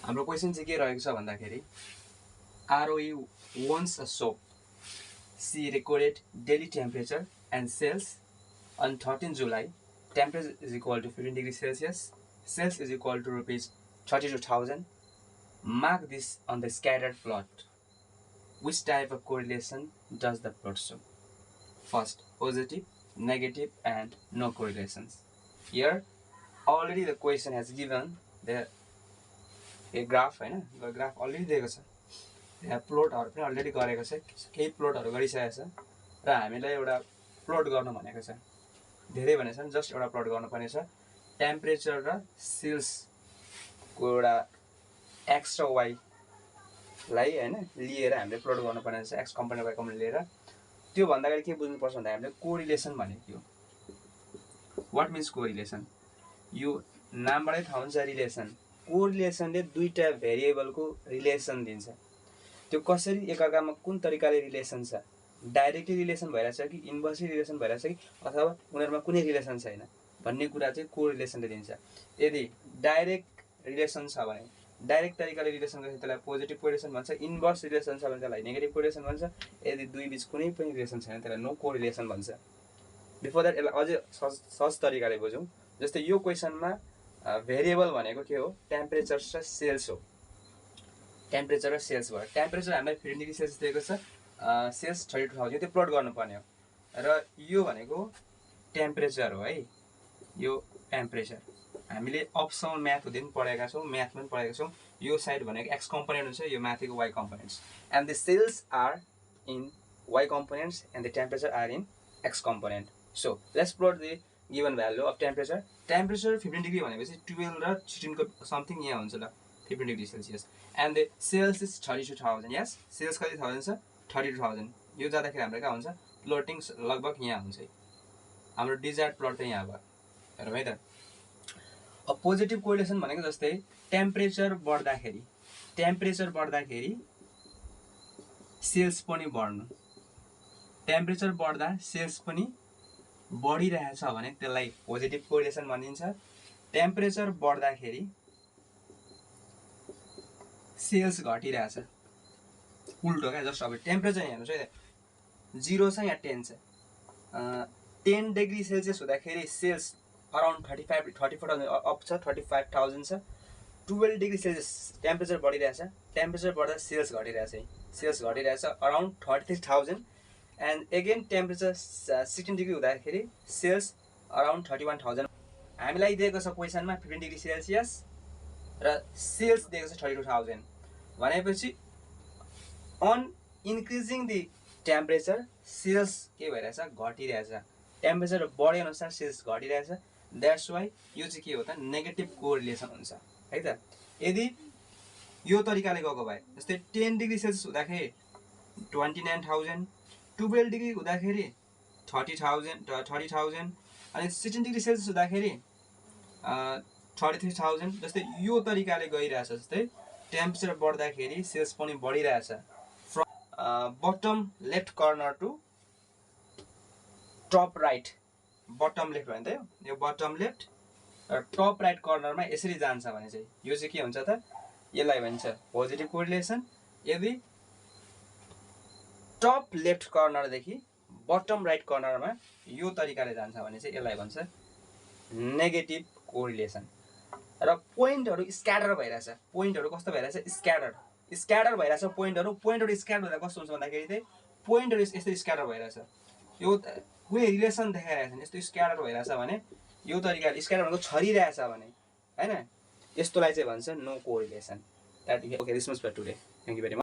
हाम्रो क्वेसन चाहिँ के रहेको छ भन्दाखेरि ROE wants a soap. She recorded daily temperature and sales on 13 July. Temperature is equal to 15 degrees Celsius. Sales is equal to rupees 32,000. Mark this on the scattered plot. Which type of correlation does the plot show? First, positive, negative, and no correlations. Here, already the question has given a graph, हैन graph already दिएको छ, यहाँ प्लटहरु पनि already गरेको छ, केही प्लटहरु गरिसकेको छ र हामीलाई एउटा प्लट गर्नु भनेको छ। धेरै भने छन्, जस्ट एउटा प्लट गर्नुपर्ने छ। टेम्परेचर र सेल्स को एउटा एक्स र वाई लाई हैन लिएर हामीले प्लट गर्नुपर्ने छ, एक्स कम्पोनेन्ट वाई कम्पोनेन्ट लिएर। त्यो भन्दाखेरि के बुझ्नुपर्छ भन्दा हामीले कोरिलेसन भनेको के हो, व्हाट मिन्स कोरिलेसन। यो नामबाटै थाहा हुन्छ रिलेसन। कोरिलेसनले दुईटा भेरिएबलको रिलेसन दिन्छ। त्यो कसरी एकअर्कामा कुन तरिकाले रिलेसन छ, डाइरेक्टली रिलेसन भइरहेछ कि इन्भर्सली रिलेसन भइरहेछ कि अथवा उनीहरुमा कुनै रिलेसन छैन भन्ने कुरा चाहिँ कोरिलेसनले दिन्छ। यदि डाइरेक्ट रिलेसन छ भने, डाइरेक्ट तरिकाले रिलेसन गर्छ त्यसलाई पोजिटिभ कोरिलेसन भन्छ, इन्भर्स रिलेसन छ भने त्यसलाई नेगेटिभ कोरिलेसन भन्छ। यदि दुई बीच कुनै पनि रिलेसन छैन त्यसलाई नो कोरिलेसन भन्छ। बिफोर दैट यसलाई अझै सहज तरिकाले बुझौं। जस्तै यो क्वेसनमा भेरिएबल भनेको के हो, टेम्परेचर र सेल्स हो। टेम्परेचर र सेल्स भयो। टेम्परेचर हामीलाई 15 डिग्री सेल्सियस दिएको छ, सेल्स 32,000, त्यो प्लट गर्नुपर्ने हो। र यो भनेको टेम्परेचर हो है, यो टेम्परेचर। हामीले अप्समा म्याथ हुँदै पनि पढेका छौं, म्याथ पनि पढेका छौं। यो साइड भनेको एक्स कम्पोनेन्ट हुन्छ, यो माथिको Y components. And the sales are in Y components and the temperature are in X component. So let's plot the given value of temperature. Temperature 15 degree भनेपछि 12 र 16 को समथिङ यहाँ हुन्छ ल, 15 degree Celsius. And the sales is 32,000। Yes, sales कति thousand छ, 32,000। यो जाँदाखेरि हाम्रो कहाँ हुन्छ, प्लटिङ लगभग यहाँ हुन्छ। हाम्रो डिजायर्ड प्लट चाहिँ यहाँ भयो, हेरौँ है त। अब पोजिटिभ कोरिलेसन भनेको जस्तै टेम्परेचर बढ्दाखेरि सेल्स पनि बढ्नु, टेम्परेचर बढ्दा सेल्स पनि बढिरहेछ भने त्यसलाई पोजिटिभ कोरिलेसन भनिन्छ। टेम्परेचर बढ्दाखेरि सेल्स घटिरहेछ, उल्टो क्या। जस्ट अब टेम्परेचर हेर्नुस् है, 0 छ या 10 छ। 10 डिग्री सेल्सियस हुँदाखेरि सेल्स अराउन्ड 34,000 अप छ, 35,000 छ। 12 डिग्री सेल्सियस टेम्परेचर बढिरहेछ, टेम्परेचर बढ्दा सेल्स घटिरहेछ, सेल्स घटिरहेछ around 33,000। And again temperature 16 degree हुँदाखेरि सेल्स अराउन्ड 31,000। हामीलाई दिएको छ क्वेसनमा 15 डिग्री सेल्सियस र सेल्स दिएको छ 32,000 भनेपछि on increasing the temperature sales के भइरहेछ, घटिरहेछ। टेम्परेचर बढे अनुसार सेल्स घटिरहेछ। द्याट्स वाइ यो चाहिँ के हो त, नेगेटिभ कोरिलेसन हुन्छ है त। यदि यो तरिकाले गएको भए, जस्तै 10 डिग्री सेल्सियस हुँदाखेरि 29,000, 12 डिग्री हुँदाखेरि 30,000 अनि 16 डिग्री सेल्सियस हुँदाखेरि 33,000। जस्तै यो तरिकाले गइरहेछ। जस्तै टेम्परेचर बढ्दाखेरि सेल्स पनि बढिरहेछ। From bottom left corner to top right, bottom left भने त यो बटम लेफ्ट र टप राइट कर्नरमा यसरी जान्छ भने चाहिँ यो चाहिँ के हुन्छ त, यसलाई भन्छ पोजिटिभ कोरिलेसन। यदि टप लेफ्ट कर्नरदेखि बटम राइट कर्नरमा यो तरिकाले जान्छ भने चाहिँ यसलाई भन्छ नेगेटिभ कोरिलेसन। र पोइन्टहरु स्क्याटर भइरहेछ, पोइन्टहरु कस्तो भइरहेछ, स्क्याटर भइरहेछ। पोइन्टहरु स्क्याटर हुँदा कस्तो हुन्छ भन्दाखेरि चाहिँ पोइन्टहरु यस्तो स्क्याटर भइरहेछ, यो कुनै रिलेसन देखाइरहेछ नि, यस्तो स्क्याटर भइरहेछ भने यो तरिकाले स्क्याटर भनेको छरिरहेछ भने हैन, यस्तोलाई चाहिँ भन्छ no correlation. That is okay, this much for today. Thank you very much.